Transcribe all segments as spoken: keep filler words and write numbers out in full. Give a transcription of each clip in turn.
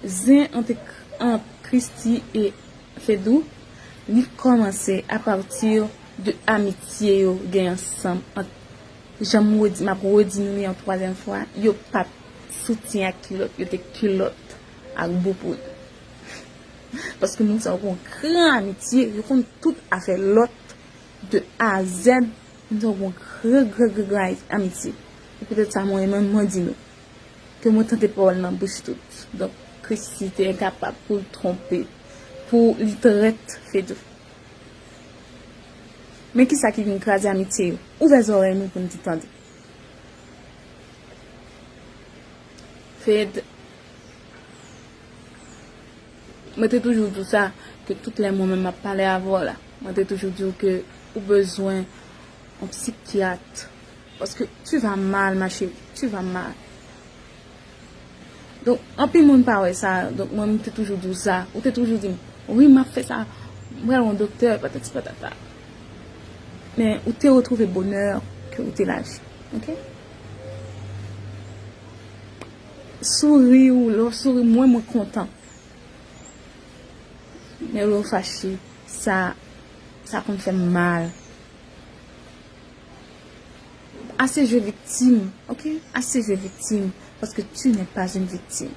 Zen ant, ant Christie e Fedou, li kòmanse apati de amitye yo gen ansanm ant, jan m redi, m ap redi nou li yon twazyèm fwa, yo pa t soutyen ak kilòt, yo te kilòt ak bouboun. Paske moun sa yo gon gran amitye, yo konn tout afè lòt de A a Z, moun sa yo gon gran, gran, gran, gran amitye. E poutèt sa, mwen menm, mwen di nou ke mwen tande pawòl nan bouch tout. Donk, Christie te enkapab pou l twonpe, pou li trèt Fedou. Men kisa ki vin kraze amitye yo? Ouvè zòrèy nou pou n di tande. Fed, mwen te toujou di w sa, ke tout lè mwen menm m ap pale avè w la, mwen te toujou di w ke ou bezwen yon psikyat. Paske tu vas mal, ma chérie, tu vas mal. Donk, anpil moun pa wè sa, donk mwen, m te toujou di w sa. Ou te toujou di m, wi, m ap fè sa, m pral wè yon doktè, patati patata. Men, ou te retwouve bonè ke ou te laji, oke? Souri ou, lè w souri, mwen, mwen kontan. Men lè w fache, sa, sa konn fè m mal. Assez jwe viktim, oke? Assez jwe viktim, paske tu n'es pas une victime.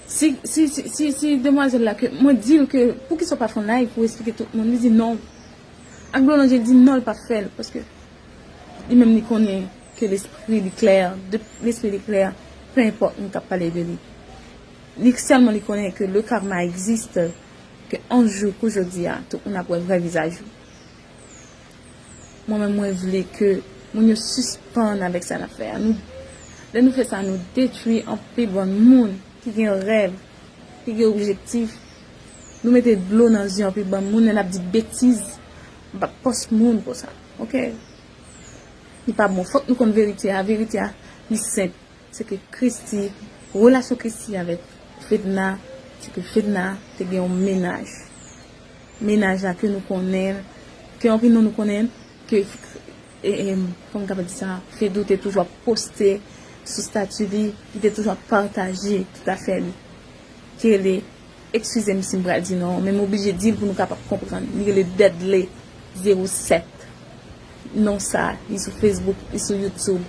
Si, si, si, si, si demwazèl la ke, mwen di l ke, poukisa w pa fè yon live pou w eksplike tout moun? Li di non. Ak dlo nan je, li di non, l p ap fè l, paske li menm li konnen ke lespri li klè, de, lespri li klè, pe enpòt moun k ap pale de li. Li sèlman li konnen ke le karma existe, ke yon jou kou jodi a, tout moun ap wè vrè vizaj ou. Mwen menm, mwen vle ke moun yo sispann avèk sa n ap fè a. Nou, lè nou fè sa, nou detwi anpil bann moun ki gen rèv, ki gen objektif. Nou mete dlo nan zye anpil bann moun, lè n ap di betiz, m p ap pòs moun konsa, oke? Li pa bon. Fòk nou konn verite a. Verite a, li senp. Se ke Christie, relasyon Christie avèk Fedna, se ke Fedna te gen yon mennaj. Mennaj la ke nou konnen, ke anpil nan nou konnen, ke, e, e, kòman m kapab di sa, Fedou te toujou ap poste sou stati li, li te toujou ap pataje tout afè li. Kele, eskize m si m pral di non, men m oblije di l pou nou kapab konprann. Li rele Deadly zewo sèt. Non sa, li sou Facebook, li sou YouTube.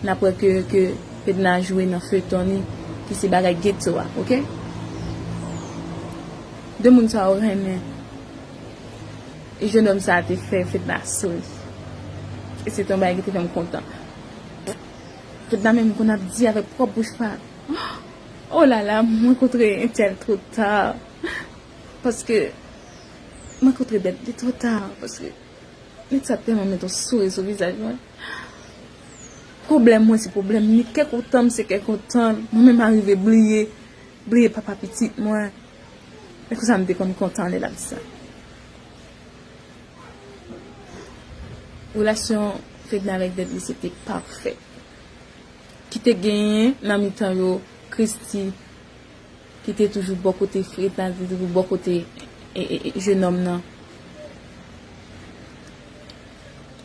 N ap wè ke, ke Fedna jwe nan feyton li, ki se bagay geto a, oke? De moun sa yo renmen. E jennonm sa a te fè Fedna souri. E se te yon bagay ki te fè m kontan. Fedna menm konn ap di avèk pwòp bouch pa l, oh la la, mwen kontre entèl twò ta. Paske mwen kontre Deadly twò ta. Paske nèg sa tèlman mete yon souri sou vizaj mwen. Pwoblèm mwen se pwoblèm li, kè kontan m se kè kontan l. Mwen menm arive bliye, bliye papa pitit mwen. Men konsa m te konn kontan lè l ap di sa. Relasyon Fedna avèk Deadly se te pafè. Ki te genyen nan mitan yo Christie, ki te toujou bò kote Fedna, ki te toujou bò kote, e, e, e, jennonm nan.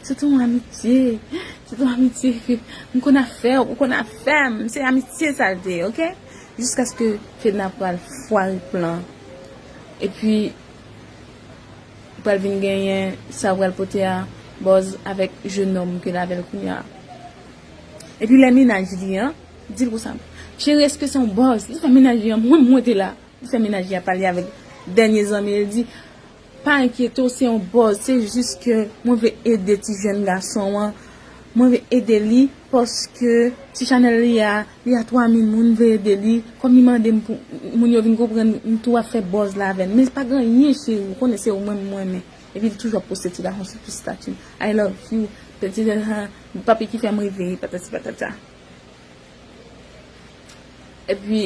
Se te yon amitye, se te yon amitye ke m konn afè w, ou konn afè m, se amitye sa l te ye, oke? Jiskaske Fedna pral fware plan. Epi, pral vin genyen sa pral pote a, buzz avèk jennonm ke l avè l kounye a. Epi lè mennaj li an, di l konsa, cheri, èske se yon buzz? Li fè mennaj li an, mwen, mwen te la. Li fè mennaj li an pale avèk dènye zanmi, li di, pa enkyete w, se yon buzz, se jis ke mwen vle ede ti jèn gason an, mwen vle ede li, paske ti chanèl li a, li a twa mil moun, m vle ede li, kòm li mande m pou moun yo vin konprann, m tou ap fè buzz la avè l. Men pa gen anyen, cheri, ou konnen se ou menm mwen renmen. Epi li toujou ap poste ti gason sou tout stati. I love you. Papi ki fè m reve, patati patata. Epi,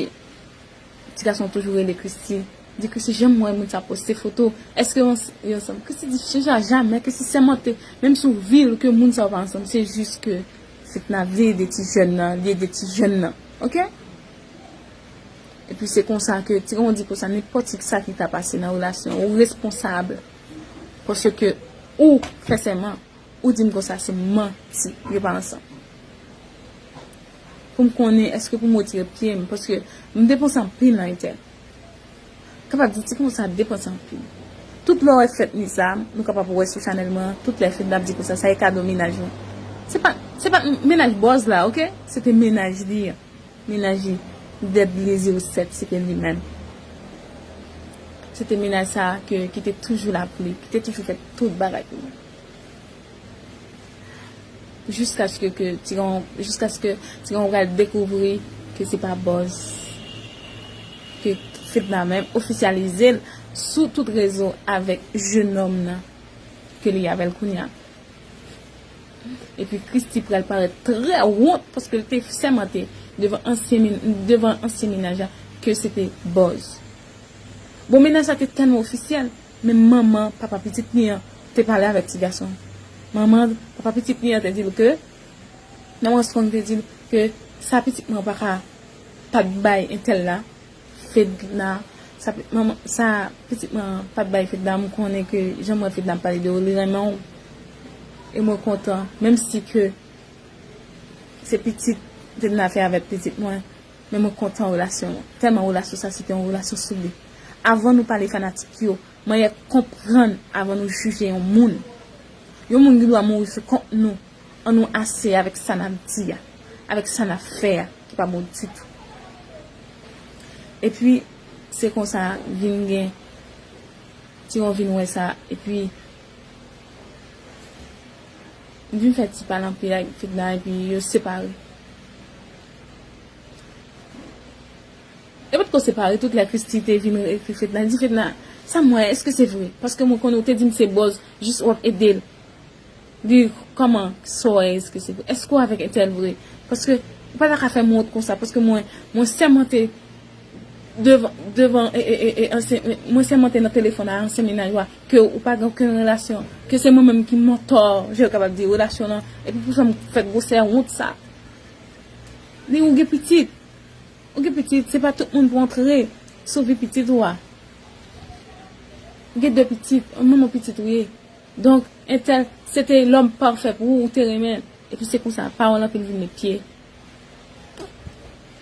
ti gason toujou rele Christie. Di Christie, janm wè moun sa poste foto. Èske yo, yo ansanm? Christie di, chanja jamè, Christie sèmante. Menm si w vil ke moun sa yo pa ansanm, se jis ke Fedna vle ede ti jèn nan, li ede ti jèn nan. Oke? Epi se konsa ke, ti, kòman di konsa, nenpòt ki sa ki ta pase nan relasyon, ou responsab. Paske ou fè sèman, ou di m konsa se manti, yo pa ansanm. pou m konnen èske pou m retire pye m, paske m depanse anpil nan Entèl. Kapab di ti konsa depanse anpil. Tout lè w wè fèt mi sa, nou kapab wè sou chanèl mwen, tout lè fèt n ap di konsa, sa e kado mennaj mwen. Se pa, se pa mennaj bòz la, oke? Se te mennaj li an. Mennaj li, Deadly zewo sèt, se te li menm. Se te mennaj sa ke, ki te toujou la pou li, ki te toujou fè tout bagay pou mwen. Jiskaske ke ti gon, jiskaske ti gon pral dekouvri ke se pa bòz, ke Fedna menm ofisyalize l sou tout rezo avèk jenòm nan ke li avè l kounye a. Epi Christie pral parèt trè wont paske l te sèmante devan ansyen, devan ansyen mennaj la ke se te bòz. Bon, mennaj la te tèlman ofisyèl, men manman papa pitit li an te pale avèk ti gason. Manman papa pitit li an te di l ke, nan mwen sonje te di l ke sa pitit mwen pa ka pa t bay entèl la, Fedna, sa, manman, sa pitit mwen pa t bay Fedna, m konnen ke jan m wè Fedna ap pale de ou, li renmen w. E mwen kontan, menm si ke se pitit Fedna fè avèk pitit mwen, men mwen kontan relasyon an. Tèlman relasyon sa se te yon relasyon solid. Avan nou pale fanatik yo, manyè konprann avan nou jije yon moun. Yon moun gen dwa mouri sou kont nou. An nou ase avèk sa n ap di a, avèk sa n ap fè a, ki pa bon ditou. Epi, se konsa, vin gen, ti yon vin wè sa, epi, vin fè ti pale anpil ak Fedna, epi yo separe. Yo potko separe, tout lè Christie te vin ekri Fedna, li di Fedna, sa m wè, èske se vre? Paske mwen konnen ou te di m se bòz, jis w ap ede l. Di, kòman, sa w wè, èske se vre? Èske w avèk entèl vre? Paske ou pa ta ka fè m wont konsa, paske mwen, mwen sèmante devan, devan, e, e, e, e, ansyen, mwen sèmante nan telefòn a ansyen mennaj ou a, ke ou pa gen okenn relasyon, ke se mwen menm ki motò, je kapab di, relasyon an, epi pou fè m fè gwosè wont sa. Li ou gen pitit. Ou gen pitit, se pa tout moun pou antre sou vi pitit ou a. Ou gen de pitit, manman pitit ou ye. Donk, entèl, se te lòm pafè pou ou, ou te renmen l. Epi se konsa, pawòl anpil vin met pye.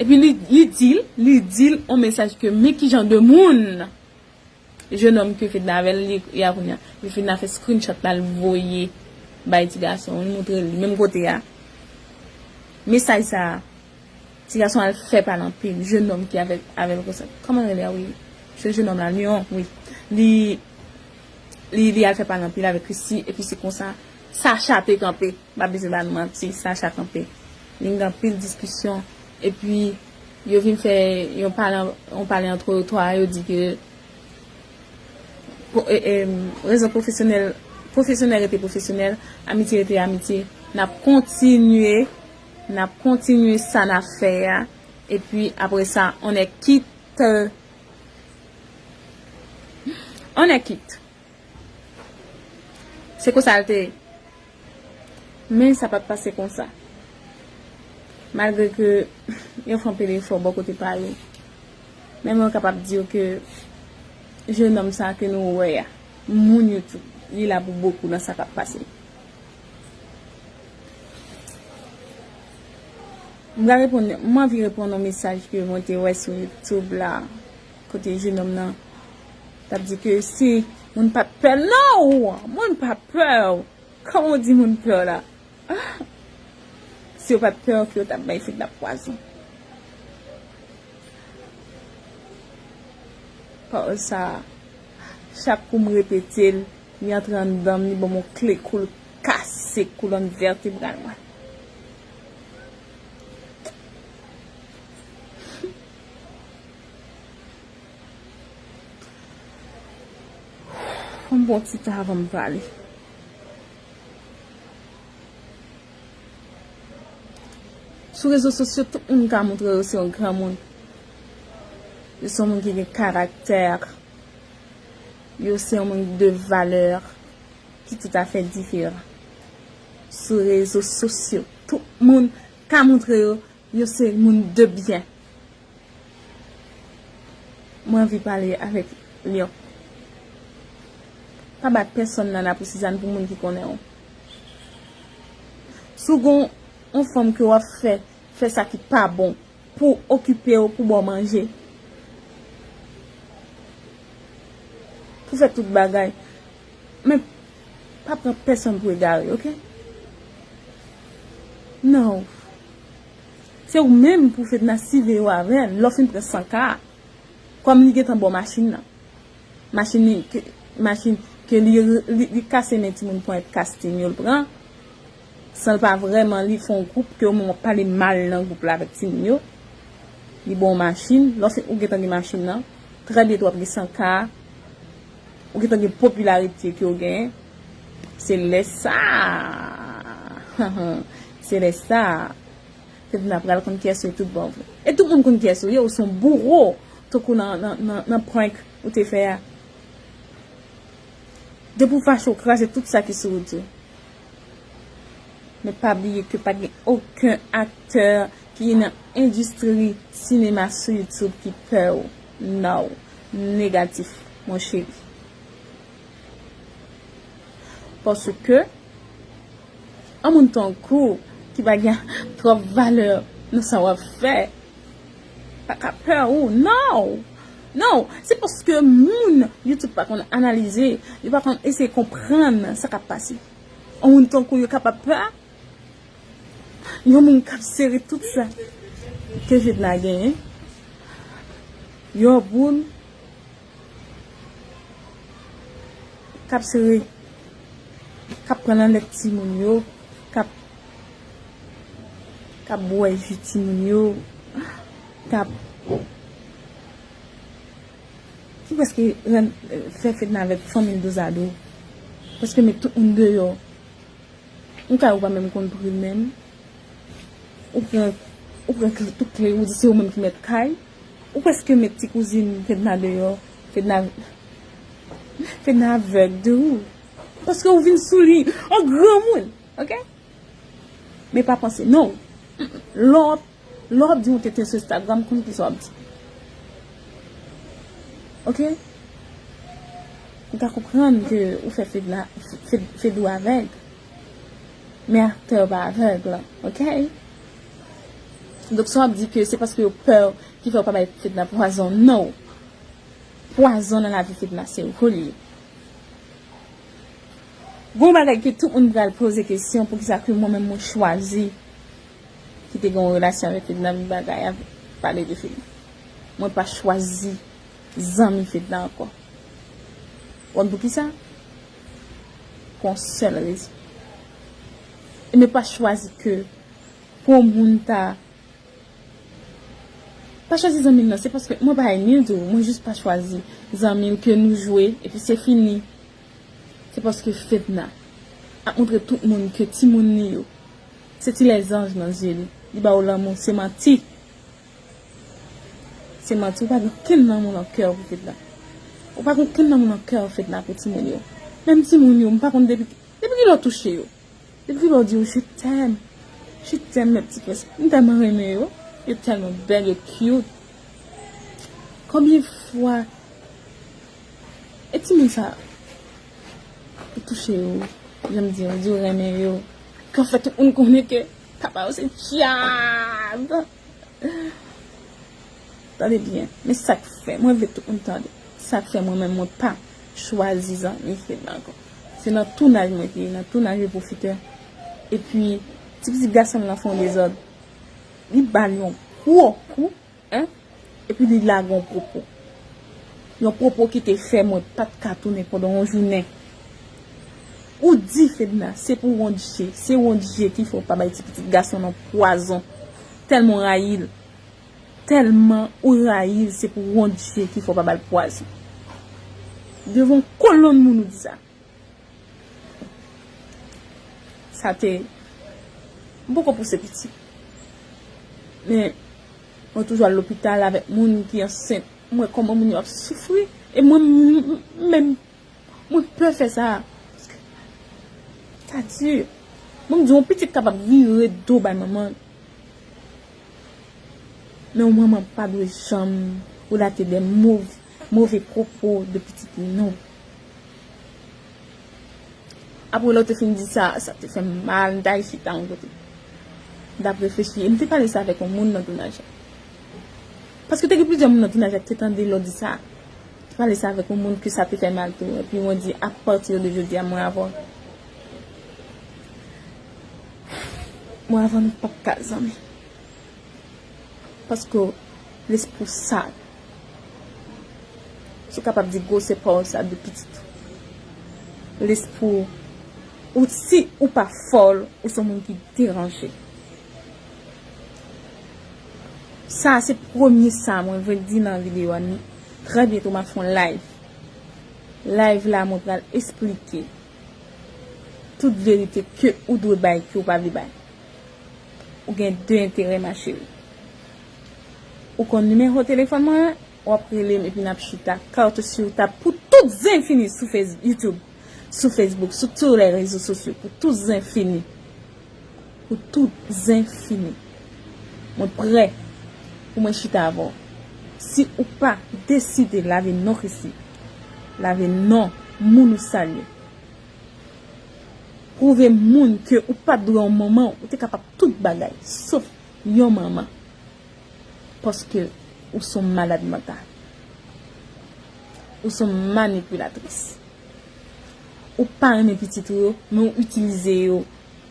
Epi li, li di l, li di l on mesaj ke men ki jan de moun. Jenòm ke Fedna avè l, li, li a kounye a. Men Fedna fè screenshot la, l voye bay ti gason, l montre l menm kote a. Mesaj sa a, ti gason al fè pale anpil, jenòm ki avè, avè l konsa. Kòman l rele a, wi? Se jenòm la, Lion, wi. Li, li, li al fè pale anpil avèk Christie, epi se konsa, Sacha te kanpe. M pa bezwen ba nou manti, Sacha kanpe. Li gen anpil diskisyon, epi yo vin fè yon pale, yon pale antre yo twa, yo di ke po-, e, e, rezon pwofesyonèl, pwofesyonèl rete pwofesyonèl, amitye rete amitye. N ap kontinye, n ap kontinye sa n ap fè a, epi apre sa, on est quitte, on est quitte. Se konsa l te ye. Men sa pa t pase konsa. Malgre ke yo fè anpil efò bò kote pa yo. Men mwen kapab di w ke jenòm sa ke nou wè a, moun yo tou, li la pou bokou nan sa k ap pase. M pral reponn, m anvi reponn yon mesaj ke mwen te wè sou YouTube la, kote jenòm nan t ap di ke si moun pa t pè, no! Moun pa pè! Kòman w di moun pè w la? Si yo pa t pè w, ke yo t ap bay Fedna pwazon. Pawòl sa a, chak kou m repete l, li antre anndan m, li ban m yon kle kou, l kase kolòn vètebral mwen. Fò m pran ti tan avan m pale. Sou rezo sosyo, tout moun ka montre yo se yon granmoun. Yo se yon moun ki gen karaktè. Yo se yon moun de valè ki toutafè diferan. Sou rezo sosyo, tout moun ka montre yo, yo se moun de byen. Mwen anvi pale avèk Lion. Pa bat pèsonn nana pou Sizàn pou moun ki konnen w. Si w gon yon fanm ke w ap fè fè sa ki pa bon, pou okipe w, pou ba w manje, pou fè tout bagay. Men, pa pran pèsonn pou egare, oke? Non. Se ou menm pou Fedna siveye w avè l, lè w fin pran san K a. Kòm li gentan ba w machin nan. Machin li, ke, machin ke li, li, li kase men timoun ponyèt kastin yo l pran. San l pa vrèman li fè yon gwoup ke ou menm w ap pale mal nan gwoup la avèk timoun yo. Li ba w machin, lè w fin ou gentan gen machin nan, trè byento w ap gen san K a, ou gentan gen popilarite ke w genyen. Se lè sa, se lè sa, Fedna pral konn kiyès ou ye tout bon vre. E tout moun konn kiyès ou ye, ou se yon bouro, tankou nan, nan, nan, nan prank ou te fè a. Depi w fache, w kraze tout sa ki sou wout yo. Men pa bliye ke pa gen okenn aktè ki nan endistri sinema sou YouTube ki pè w. No. Negatif, mon cheri. Paske, yon moun tankou w ki pa gen twòp valè nan sa w ap fè, pa ka pè ou, no! No! Se paske moun YouTube pa konn analize, yo pa konn eseye konprann sa k ap pase. Yon moun tankou w yo kapab pè yon moun k ap sere tout sa ke Fedna genyen. Yon moun k ap sere, k ap pran nan nèg timoun yo, k ap, k ap bwè ji timoun yo, k ap, ki prèske rann, fè Fedna avèk fanmi l dozado, prèske met tout moun deyò. Yon kay ou pa menm konn pri l menm. Ou pran, ou pran kle, tout kle, ou di se ou menm ki mèt kay. Ou prèske met ti kouzin Fedna deyò. Fedna, Fedna avèg de ou. Paske ou vin sou li an granmoun, oke? Men pa panse, non. Lè w ap Lè w ap di yon tenten sou Instagram, konn kisa w ap di. Oke? M ka konprann ke ou fè Fedna, Fed, Fedou avèg. Men aktè pa avèg la, oke? Donk, sa w ap di ke se paske yo pè ki fè yo pa bay Fedna pwazon, no. Pwazon nan lavi Fedna, se ou li ye. Gon bagay ke tout moun pral poze kesyon, poukisa ke mwen menm mwen chwazi kite gen yon relasyon avèk Fedna, men bagay a pale de Fedna. Mwen pa chwazi zanmi Fedna ankò. Ou konn poukisa? Pou yon sèl rezon. E mwen pa chwazi ke pou yon moun ta Pa chwazi zanmi l nan, se paske mwen pa ènmi l tou, mwen jis pa chwazi zanmi l ke nou jwe, epi se fini. Se paske Fedna ap montre tout moun ke timoun li yo, se ti lèzanj nan zye li. Li ba yo lanmou, se manti. Se manti, ou pa gen okenn lanmou nan kè w pou Fedna. Ou pa gen okenn lanmou nan kè w, Fedna, pou timoun yo. Menm timoun yo, m pa konn depi, depi kilè w touche yo. Depi lè w di yo, "Je t'aime, je t'aime, mes petits princes." M tèlman renmen yo. Yo tèlman bèl, yo cute. Konbyen fwa e timoun sa yo touche yo, jan m di, yo di yo renmen yo, ke w fè tout moun konnen ke papa yo se dyab. Tande byen, men sa k fè, mwen vle tout moun tande. Sa k fè mwen menm mwen pa chwazi zanmi Fedna ankò. Se nan tounaj mwen te ye, nan tounaj yo pwofitè. Epi, ti pitit gason m lan fè yon dezòd. Li ba l yon gwo kou, en, epi li lage yon pwopo. Yon pwopo ki te fè mwen pa t ka tounen pandan yon jounen. Ou di Fedna, se pou wont je, se wont je ki fè w pa bay ti pitit gason nan pwazon. Tèlman w rayi l. Tèlman ou rayi l, se pou wont je ki fè w pa ba l pwazon. Devan yon kolonn moun ou di sa. Sa te, m poko pouse piti. Men, mwen toujou al lopital avèk moun ki ansent. Mwen kòman moun yo ap soufri. E mwen m-, m-, menm, mwen pè fè sa. Paske sa di. Bon, m di, yon pitit kapab vire do bay manman l. Men yon manman pa dwe janm relate de mov-, move pwopo de pitit li, non. Apre lè w te fin di sa, sa te fè m mal, m t al chita yon kote. M t ap reflechi. E m te pale sa avèk yon moun nan tounaj la. Paske te gen plizyè moun nan tounaj la ki te tande lè w di sa. M te pale sa avèk yon moun ke sa te fè mal tou. Epi mwen di, apati de jodi a, mwen avè w, mwen avè w, nou p ap ka zanmi. Paske lespri w sal. Si w kapab di gwosè pawòl sa de pitit ou. Lespri w, ou, si ou pa fòl, ou se yon moun ki deranje. Sa a se premye sa mwen vle di nan videyo a. Trè byento m ap fè yon live. Live la mwen pral esplike tout verite ke ou dwe bay, ke ou pa vle bay. Ou gen de enterè, ma chérie. Ou konn nimewo telefòn mwen, w ap rele m epi n ap chita, carte sur table, pou tout zen fini sou Face-, YouTube, sou Facebook, sou tout lè rezo sosyo, pou tout zen fini. Pou tout zen fini. Mwen prè pou mwen chita avè w. Si ou pa deside lave non Christie, lave non moun ou salye, pwouve moun ke ou pa t dwe yon manman, ou te kapab tout bagay, sof yon manman. Paske ou se yon malad mantal. Ou se yon manipilatris. Ou pa renmen pitit ou yo, men ou itilize yo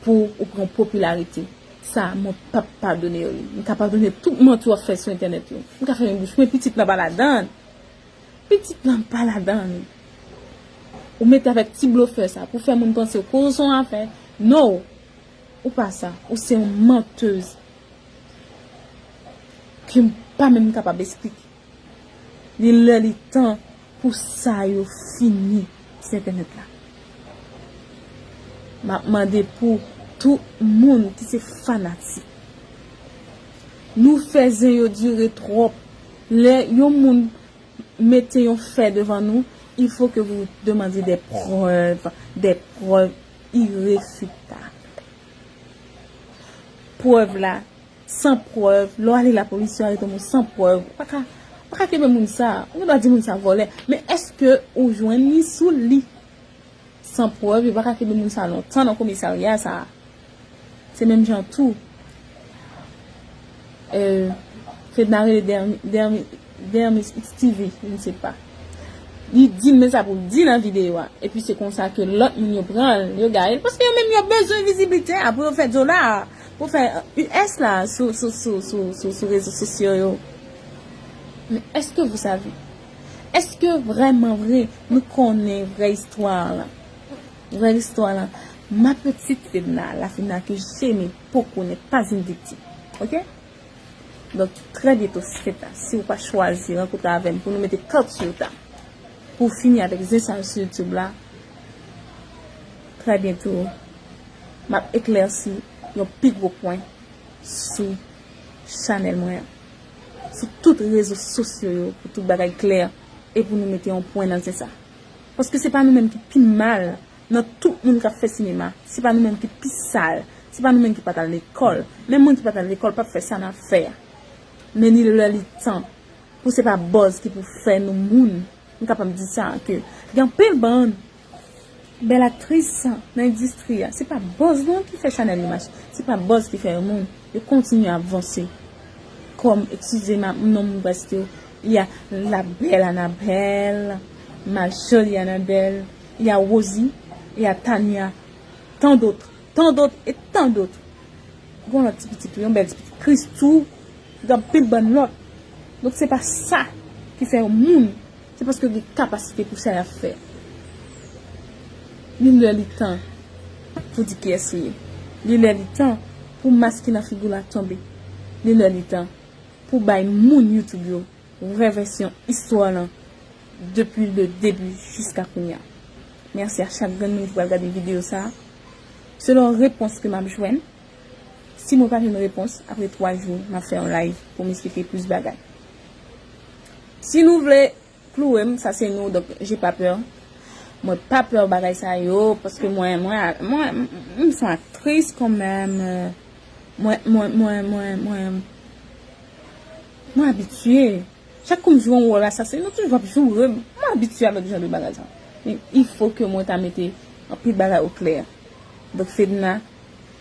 pou ou pran popilarite. Sa, mwen p ap padone w li. M ka padone tout manti w ap fè sou entènèt yo. M ka fèmen bouch mwen, pitit lan pa ladan l. Pitit lan pa ladan l. Ou mete avèk ti blofè sa pou fè moun panse w koz yon afè. No! Ou pa sa. Ou se yon mantèz ke m pa menm kapab esplike. Li lè li tan pou sa yo fini sou entènèt la. M ap mande pou tout moun ki se fanatik. Nou fè zen yo dire twòp. Lè yon moun mete yon fè devan nou, il faut que vous demandiez des preuves, des preuves irréfutables. Prèv la, san prèv, lè w ale lapolis, yo arete moun san prèv. Ou pa ka, ou pa ka kenbe moun sa. Ou gen dwa di moun sa vòlè. Men èske ou jwenn li sou li? San prèv, yo pa ka kenbe moun sa lontan nan komisarya sa. Se menm jan tou. Euh, Fedna rele Dermi, Dermi, Dermis X T V, je ne sais pas. Li di m men sa pou l di nan videyo a. Epi se konsa ke lòt moun yo pran l, yo gaye l. Paske yo menm yo bezwen viziblite a pou yo fè dola, pou fè U S la sou, sou, sou rezo sosyo yo. Men èske vous savez? Èske vrèman vre nou konnen vrè istwa la? Vrè istwa la. Ma petite Fedna, la Fedna que j'aimais beaucoup n'est pas une victime. Ok? Donk, trè byento, Fedna, si ou pa chwazi rankontre avè m pou nou mete kat sou tap, pou fini avèk zen sa yo sou YouTube la, trè byento, m ap eklèsi yon pi gwo pwen sou chanèl mwen an, sou tout rezo sosyo yo, pou tout bagay klè, e pou nou mete yon pwen nan zen sa. Paske se pa nou menm ki pi mal nan tout moun k ap fè sinema. Se pa nou menm ki pi sal. Se pa nou menm ki pa t al lekòl. Menm moun ki pa t al lekòl p ap fè sa n ap fè a. Men li lè li tan pou se pa buzz ki pou fè nou moun. M kapab di sa ke gen anpil bann bèl aktris nan endistri a. Se pa buzz non ki fè chanèl yo mache. Se pa buzz ki fè yo moun. Yo kontinye ap vanse. Kòm, eskize m, non m prèske, il y a la belle Annabelle, ma jolie Annabelle, il y a Rosie, il y a Tania, tant d'autres, tant d'autres et tant d'autres. Gon lòt ti pitit tou, yon bèl ti pitit Christou, gen anpil bann lòt. Donk se pa sa ki fè yon moun. Se paske w gen kapasite pou sa y ap fè. Li lè li tan pou di kiyès ou ye. Li lè li tan pou mask ki nan figi w la tonbe. Li lè li tan pou bay moun YouTube yo vrè vèsyon istwa lan depi le debi jiska kounye a. Mèsi a chak grenn moun ki pral gade videyo sa a. Selon repons ke m ap jwenn, si mwen pa jwenn repons, apre twa jou, m ap fè yon live pou m esplike plis bagay. Si nou vle klouwe m, sa se nou, donk, j'ai pas peur. Mwen pa pè bagay sa yo, paske mwen, mwen, mwen, m se yon aktris kanmenm. Mwen, mwen, mwen, mwen, mwen, mwen abitye. Chak kou m jwe yon wòl asasen, nou toujou ap joure m. Mwen abitye avèk jan de bagay sa. Men, il faut que mwen ta mete anpil bagay o klè. Donk, Fedna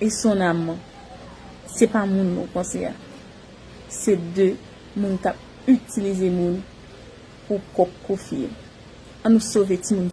et son amant. Se pa moun non konsèy a. Se de moun k ap itilize moun pou pwòp pwofi yo. Ann nou sove timoun.